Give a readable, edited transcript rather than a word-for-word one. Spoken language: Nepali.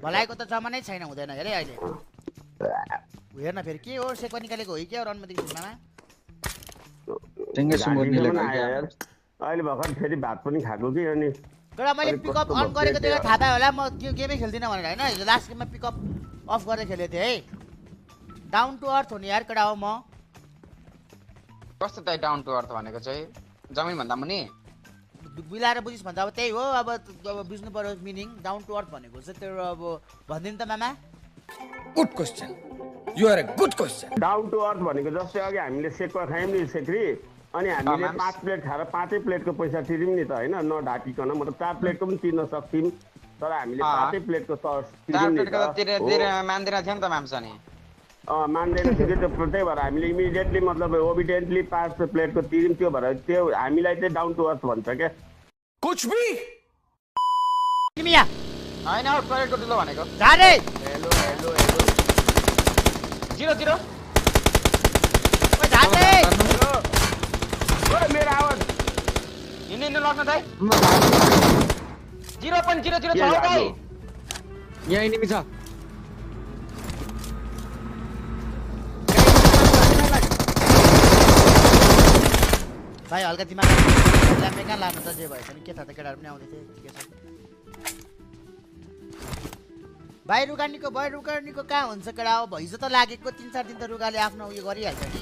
भलाइको त जमानै छैन हुँदैन हेरे अहिले हेर्न फेरि के हो सेक्वा निकालेको हो कि रनमती मामा अहिले भर्खर फेरि भात पनि खाएको कि अनि तर मैले पिकअप अन गरेको देखेर थाहा पाएँ होला म गेमै खेल्दिनँ भनेर होइन हिजो लास्ट गेममा पिकअप अफ गरेर खेलेको थिएँ है डाउन टु अर्थ हो नि यार केटा हो म कस्तो त डाउन टु अर्थ भनेको चाहिँ जमिन भन्दा मुनि बिलाएर बुझिस् भन्दा अब त्यही हो अब बुझ्नु पर्यो मिनिङ डाउन टु अर्थ भनेको चाहिँ त्यो अब भनिदिनु त मामा good question you are a good question down to earth भनेको जस्तै अघि हामीले सेक्वा खायौँ नि सेक्री अनि हामीले 5 प्लेट खाएर 5 प्लेटको पैसा तिर्यौँ नि त होइन नढाकिकन मतलब 4 प्लेटको पनि तिर्न सक्थ्यौँ तर हामीले 5 प्लेटको तिर्यौँ नि मान्दैन थियौँ त माम्सा नि मान्दैन थियो त्यो त्यही भएर हामीले इमिडिएटली मतलब ओबिडेन्टली 5 प्लेटको तिर्यौँ त्यो भएर त्यो हामीलाई चाहिँ डाउन टु अर्थ भन्छ क्या कुछ भी तिमी होइन टोइलेटको डुलो भनेको जाने हेलो हेलो हेलो 0-0 ओइ जाने ओए मेरो आवाज हिँड्नु लग्न दाइ 0.00 छ दाइ यहाँ एनिमी छ भाइ हल्का दिमाग ल्याम्पे कहाँ लानु त जे भएछ नि के थाहा त केटाहरू पनि आउँदै थिए ठिकै छ भाइ रुगानीको कहाँ हुन्छ केटा हो भैँसो त लागेको 3-4 दिन त रुगाले आफ्नो उयो गरिहाल्छ नि